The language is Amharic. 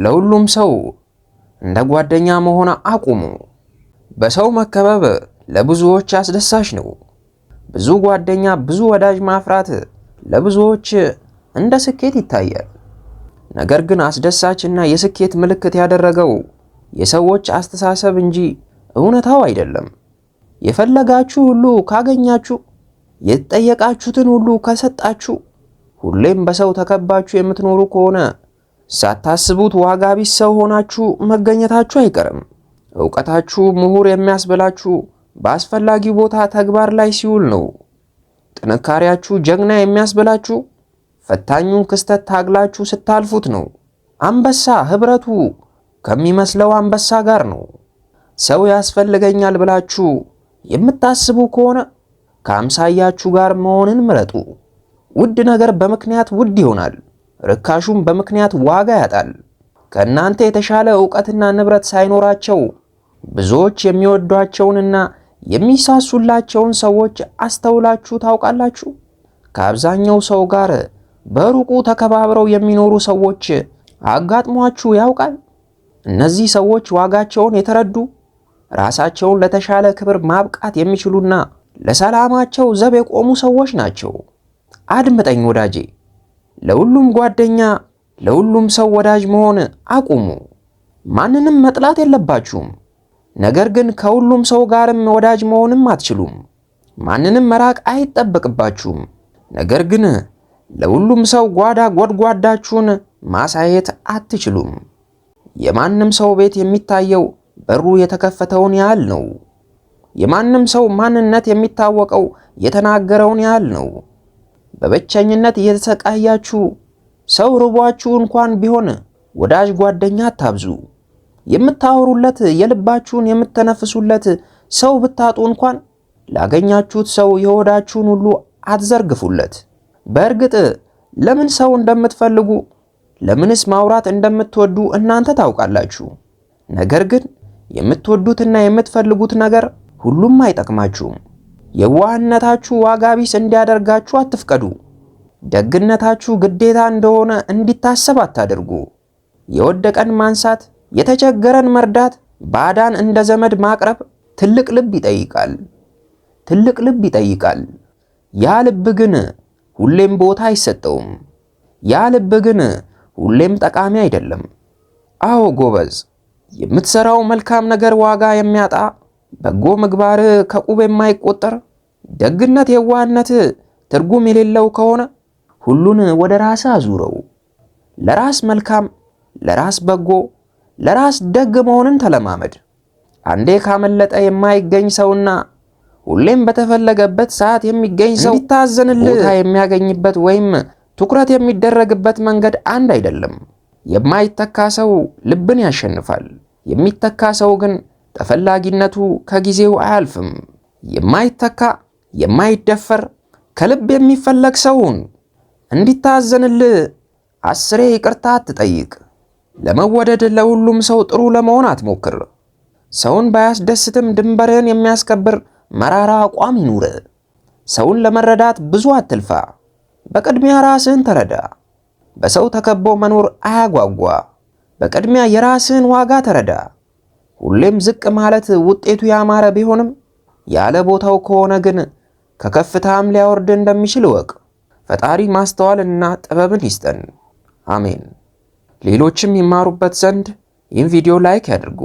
ለሁሉም ሰው እንደ ጓደኛ መሆን አቁሙ። በሰው መከበብ ለብዙዎች አስደሳች ነው። ብዙ ጓደኛ፣ ብዙ ወዳጅ ማፍራት ለብዙዎች እንደ ስኬት ይታያል። ነገር ግን አስደሳች እና የስኬት ምልክት ያደረገው የሰዎች አስተሳሰብ እንጂ እውነታው አይደለም። የፈለጋችሁ ሁሉ ካገኛችሁ፣ የተጠየቃችሁትን ሁሉ ከሰጣችሁ፣ ሁሌም በሰው ተከባችሁ የምትኖሩ ከሆነ ሳታስቡት ዋጋ ቢስ ሰው ሆናችሁ መገኘታችሁ አይቀርም። እውቀታችሁ ምሁር የሚያስብላችሁ በአስፈላጊው ቦታ ተግባር ላይ ሲውል ነው። ጥንካሬያችሁ ጀግና የሚያስብላችሁ ፈታኙን ክስተት ታግላችሁ ስታልፉት ነው። አንበሳ ህብረቱ ከሚመስለው አንበሳ ጋር ነው። ሰው ያስፈልገኛል ብላችሁ የምታስቡ ከሆነ ከአምሳያችሁ ጋር መሆንን ምረጡ። ውድ ነገር በምክንያት ውድ ይሆናል፣ ርካሹም በምክንያት ዋጋ ያጣል። ከእናንተ የተሻለ ዕውቀትና ንብረት ሳይኖራቸው ብዙዎች የሚወዷቸውንና የሚሳሱላቸውን ሰዎች አስተውላችሁ ታውቃላችሁ? ከአብዛኛው ሰው ጋር በሩቁ ተከባብረው የሚኖሩ ሰዎች አጋጥሟችሁ ያውቃል? እነዚህ ሰዎች ዋጋቸውን የተረዱ፣ ራሳቸውን ለተሻለ ክብር ማብቃት የሚችሉና ለሰላማቸው ዘብ የቆሙ ሰዎች ናቸው። አድምጠኝ ወዳጄ፣ ለሁሉም ጓደኛ፣ ለሁሉም ሰው ወዳጅ መሆን አቁሙ። ማንንም መጥላት የለባችሁም። ነገር ግን ከሁሉም ሰው ጋርም ወዳጅ መሆንም አትችሉም። ማንንም መራቅ አይጠበቅባችሁም። ነገር ግን ለሁሉም ሰው ጓዳ ጎድጓዳችሁን ማሳየት አትችሉም። የማንም ሰው ቤት የሚታየው በሩ የተከፈተውን ያህል ነው። የማንም ሰው ማንነት የሚታወቀው የተናገረውን ያህል ነው። በብቸኝነት እየተሰቃያችሁ ሰው ርቧችሁ እንኳን ቢሆን ወዳጅ ጓደኛ አታብዙ። የምታወሩለት የልባችሁን የምተነፍሱለት ሰው ብታጡ እንኳን ላገኛችሁት ሰው የሆዳችሁን ሁሉ አትዘርግፉለት። በእርግጥ ለምን ሰው እንደምትፈልጉ፣ ለምንስ ማውራት እንደምትወዱ እናንተ ታውቃላችሁ። ነገር ግን የምትወዱትና የምትፈልጉት ነገር ሁሉም አይጠቅማችሁም። የዋህነታችሁ ዋጋ ቢስ እንዲያደርጋችሁ አትፍቀዱ። ደግነታችሁ ግዴታ እንደሆነ እንዲታሰብ አታድርጉ። የወደቀን ማንሳት፣ የተቸገረን መርዳት፣ ባዳን እንደ ዘመድ ማቅረብ ትልቅ ልብ ይጠይቃል። ትልቅ ልብ ይጠይቃል። ያ ልብ ግን ሁሌም ቦታ አይሰጠውም። ያ ልብ ግን ሁሌም ጠቃሚ አይደለም። አዎ ጎበዝ፣ የምትሰራው መልካም ነገር ዋጋ የሚያጣ፣ በጎ ምግባር ከቁብ የማይቆጠር፣ ደግነት፣ የዋህነት ትርጉም የሌለው ከሆነ ሁሉን ወደ ራስ አዙረው። ለራስ መልካም፣ ለራስ በጎ፣ ለራስ ደግ መሆንን ተለማመድ። አንዴ ካመለጠ የማይገኝ ሰውና ሁሌም በተፈለገበት ሰዓት የሚገኝ ሰው እንዲታዘንልህ ቦታ የሚያገኝበት ወይም ትኩረት የሚደረግበት መንገድ አንድ አይደለም። የማይተካ ሰው ልብን ያሸንፋል። የሚተካ ሰው ግን ተፈላጊነቱ ከጊዜው አያልፍም። የማይተካ፣ የማይደፈር፣ ከልብ የሚፈለግ ሰውን እንዲታዘንልህ አስሬ ይቅርታ አትጠይቅ። ለመወደድ ለሁሉም ሰው ጥሩ ለመሆን አትሞክር። ሰውን ባያስደስትም ድንበርህን የሚያስከብር መራራ አቋም ይኑር። ሰውን ለመረዳት ብዙ አትልፋ። በቅድሚያ ራስህን ተረዳ። በሰው ተከቦ መኖር አያጓጓ። በቅድሚያ የራስህን ዋጋ ተረዳ። ሁሌም ዝቅ ማለት ውጤቱ ያማረ ቢሆንም ያለ ቦታው ከሆነ ግን ከከፍታም ሊያወርድ እንደሚችል እወቅ። ፈጣሪ ማስተዋልና ጥበብን ይስጠን። አሜን። ሌሎችም ይማሩበት ዘንድ ይህን ቪዲዮ like ያድርጉ።